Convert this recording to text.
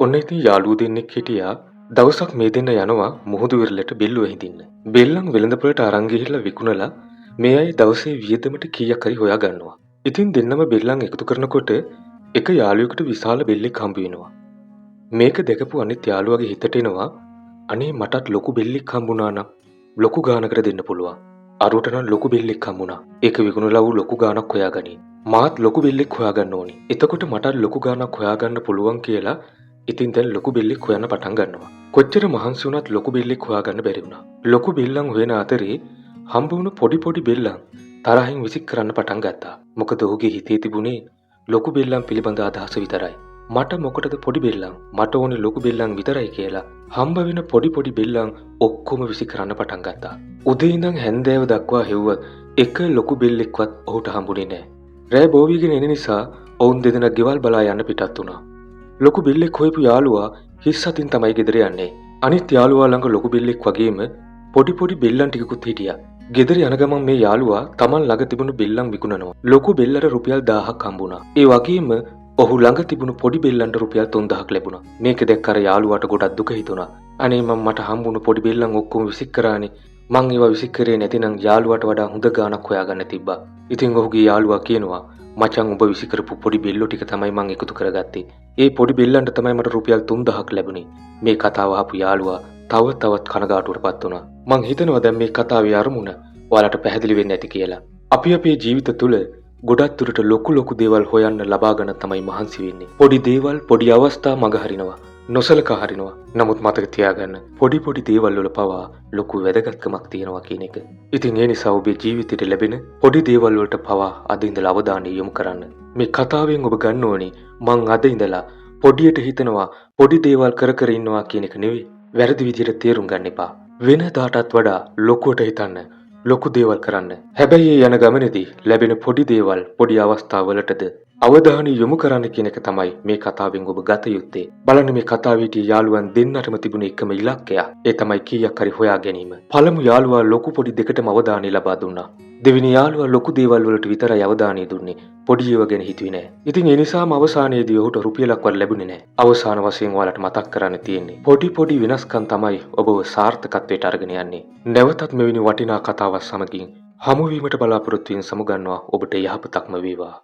ඔන්න ඉතින් යාළුවෝ දෙන්නෙක් හිටියා. දවසක් මේ දෙන්න යනවා මුහුදු වෙරළට බෙල්ලුව හිඳින්න. බෙල්ලන් වෙළඳපොළට අරන් ගිහිල්ලා විකුණලා මේ අය දවසේ වියදමට කීයක් හරි හොයා ගන්නවා. ඉතින් දෙන්නම බෙල්ලන් එකතු කරනකොට එක යාළුවෙකුට විශාල බෙල්ලෙක් හම්බ වෙනවා. මේක දැකපු අනිත් යාළුවාගේ හිතට එනවා, අනේ මටත් ලොකු බෙල්ලෙක් හම්බුණා නම් ලොකු ගානකට දෙන්න පුළුවන්. අරුවට නම් ලොකු බෙල්ලෙක් හම්බුණා. ඒක විකුණලා ඌ ලොකු ගානක් හොයාගනී. මාත් ලොකු බෙල්ලෙක් හොයාගන්න ඕනි. එතකොට මටත් ලොකු ගානක් හොයාගන්න පුළුවන් කියලා ඉතින් දැන් ලොකු බෙල්ලෙක් හොයන්න පටන් ගන්නවා. කොච්චර මහන්සි වුණත් ලොකු බෙල්ලෙක් හොයාගන්න බැරි වුණා. ලොකු බෙල්ලන් හොයන අතරේ හම්බ වුණු පොඩි පොඩි බෙල්ලන් තරහින් විසික් කරන්න පටන් ගත්තා. මොකද ඔහුගේ හිතේ තිබුණේ ලොකු බෙල්ලන් පිළිබඳ අදහස විතරයි. මට මොකටද පොඩි බෙල්ලන්? මට ඕනේ ලොකු බෙල්ලන් විතරයි කියලා හම්බ වෙන පොඩි පොඩි බෙල්ලන් ඔක්කොම විසි කරන්න පටන් ගත්තා. උදේ ඉඳන් හැන්දෑව දක්වා හෙව්වත් එක ලොකු බෙල්ලෙක්වත් ඔහුට හම්බුනේ නෑ. රෑ බෝ වීගෙන එන නිසා ඔවුන් දෙදෙනා ගෙවල් බලා යන්න පිටත් වුණා. ලොකු බෙල්ලෙක් හොයපු යාළුවා හිස් අතින් තමයි ගෙදර යන්නේ. අනිත් යාළුවා ළඟ ලොකු බෙල්ලෙක් වගේම පොඩි පොඩි බෙල්ලන් ටිකකුත් හිටියා. ගෙදර යන ගමන් මේ යාළුවා තමන් ළඟ තිබුණු බෙල්ලන් විකුණනවා. ලොකු බෙල්ලට රුපියල් 1000ක් හම්බුණා. ඒ වගේම ඔහු ළඟ තිබුණු පොඩි බෙල්ලන්ට රුපියල් 3000ක් ලැබුණා. මේක දැක්ක අර යාළුවාට ගොඩක් දුක හිතුණා. අනේ මං මට හම්බුණු පොඩි බෙල්ලන් ඔක්කොම විසික් කරානේ. මං ඒවා විසික් කරේ නැතිනම් යාළුවාට වඩා හොඳ ගාණක් හොයාගන්න තිබ්බා. ඉතින් ඔහුගේ යාළුවා කියනවා, මචං උඹ විසි කරපු පොඩි බෙල්ලෝ ටික තමයි මං එකතු කරගත්තේ. ඒ පොඩි බෙල්ලන්ට තමයි මට රුපියල් 3000ක් ලැබුණේ. මේ කතාව අහපු යාළුවා තව තවත් කනගාටුවට පත් වුණා. මං හිතනවා දැන් මේ කතාවේ අරමුණ ඔයාලට පැහැදිලි වෙන්න ඇති කියලා. අපි අපේ ජීවිත තුළ ගොඩක් දුරට ලොකු ලොකු දේවල් හොයන්න ලබා ගන්න තමයි මහන්සි වෙන්නේ. පොඩි දේවල් පොඩි අවස්ථා මග හරිනවා. නොසලකා හරිනවා. නමුත් මතක තියාගන්න, පොඩි පොඩි දේවල් වල පවා ලොකු වැදගත්කමක් තියෙනවා කියන එක. ඉතින් ඒ නිසා ඔබේ ජීවිතේට ලැබෙන පොඩි දේවල් වලට පවා අද ඉඳලා අවධානය යොමු කරන්න. මේ කතාවෙන් ඔබ ගන්න ඕනේ, මං අද ඉඳලා පොඩියට හිතනවා, පොඩි දේවල් කර කර ඉන්නවා කියන එක නෙවෙයි. වැරදි විදියට තේරුම් ගන්න එපා. වෙනදාටත් වඩා ලොකුවට හිතන්න, ලොකු දේවල් කරන්න. හැබැයි ඒ යන ගමනේදී ලැබෙන පොඩි දේවල් පොඩි අවස්ථාවලටද අවධානය යොමු කරන්න කියන එක තමයි මේ කතාවෙන් ඔබ ගත යුත්තේ. බලන්න, මේ කතාවේ හිටිය යාළුවන් දෙන්නටම තිබුණ එකම ඉලක්කය. ඒ තමයි කීයක් හරි හොයා ගැනීම. පළමු යාළුවා ලොකු පොඩි දෙකටම අවධානය ලබා දුන්නා. දෙවෙනි යාළුවා ලොකු දේවල් වලට විතරයි අවධානය දුන්නේ. පොඩි ඒවා ගැන හිතුවේ නෑ. ඉතින් ඒ නිසාම අවසානයේදී ඔහුට රුපියලක්වත් ලැබුණේ නෑ. අවසාන වශයෙන් ඔයාලට මතක් කරන්න තියෙන්නේ, පොඩි පොඩි වෙනස්කම් තමයි ඔබව සාර්ථකත්වයට අරගෙන යන්නේ. නැවතත් මෙවැනි වටිනා කතාවක් සමගින් හමු වීමට බලාපොරොත්තු වෙන සමුගන්නවා. ඔබට යහපතක්ම වේවා.